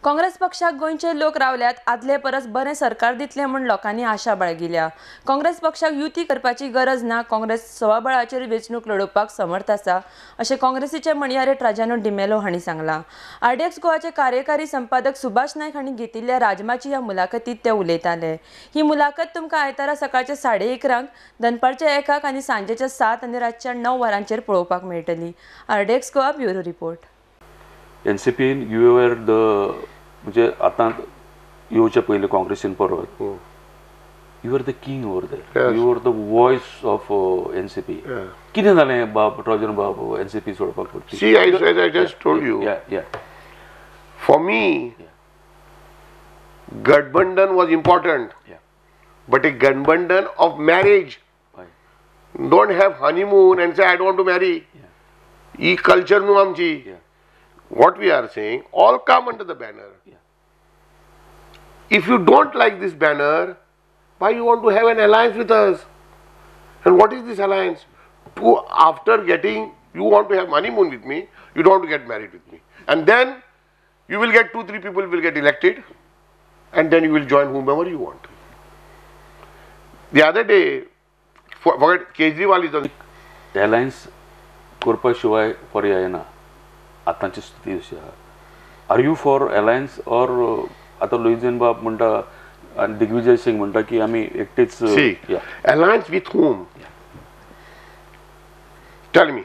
काँग्रेस पक्षाक गोंयचे लोक रावल्यात आदले परस बरें सरकार दितलें म्हूण लोकांनी आशा बाळगिल्या. काँग्रेस पक्षाक युती करपाची गरज ना. काँग्रेस स्वबळाचेर वेंचणूक लडोवपाक समर्थ आसा अशें काँग्रेसीचे म्हणयारे ट्राजानो डिमेलो हांणी सांगलां. आरडीएक्स गोवाचे कार्यकारी संपादक सुभाष नायक हांणी घेतिल्ल्या राजमाची ह्या मुलाखतीत ते उलयताले. ही मुलाखत तुमकां आयतारा सकाळच्या 11:30, दनपारच्या 1 आनी सांजेच्या 7 आनी रातच्या 9 वरांचेर पळोवपाक मेळटली. RDX Goa bureau report. एनसीपीन you were the म्हणजे आतां येवचे पयलीं काँग्रेसीन परत you are the king over there, you are the voice of NCP. कितें जालें बाब ट्रोजन बाब एनसीपी सोडपाक पडटी? See, as I just told you, for me, Gathbandhan was important, but a Gathbandhan of marriage. Don't have honeymoon and say I don't want to marry. E culture nu amchi. What we are saying, all come under the banner. If you don't like this banner, why you want to have an alliance with us? And what is this alliance? To after getting, you want to have honeymoon with me, you don't want to get married with me. And then you will get 2-3 people will get elected, and then you will join whomever you want. The other day, forget Kejriwal is on alliance करपा शिवाय पर्याय ना आतांची स्थिती अशी आहा. Are you for alliance or आतां लुईझिन बाब म्हणटा आनी दिग्विजय सिंग म्हणटा की आमी एकटेच? Alliance with whom? Tell me.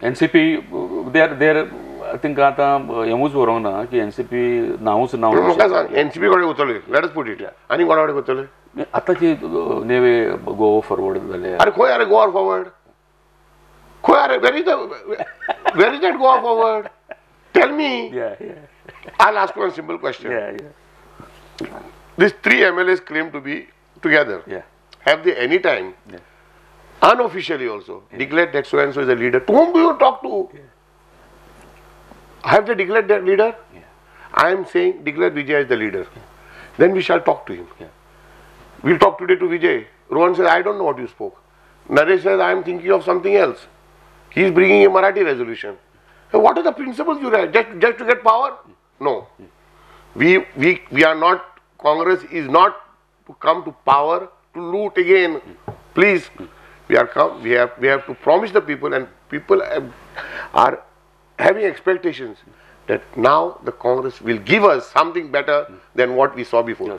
NCP they are तांकां आतां हेंवूच बरोवंक ना की एनसीपी नांवूच नांव. म्हाका सांग, एनसीपी कडेन वतले, let us put it, आनी कोणा कडेन वतले? आतांची नेवे गोवा फॉरवर्ड जाले. अरे खंय अरे गोवा फॉरवर्ड? खंय अरे where is that Goa forward? Tell me. I'll ask you a simple question. These 3 MLAs claim to be together. Have they any time, unofficially also, declared that so and so is a leader? To whom do you talk to? Have they declared their leader? I am saying declare Vijay as the leader. Then we shall talk to him. We'll talk today to Vijay. Rohan says, I don't know what you spoke. Naresh says, I am thinking of something else. He is bringing a Marathi resolution. So what are the principles you have? Just to get power? No. We are not, Congress is not to come to power to loot again. Please, we have to promise the people, and people are having expectations that now the Congress will give us something better than what we saw before.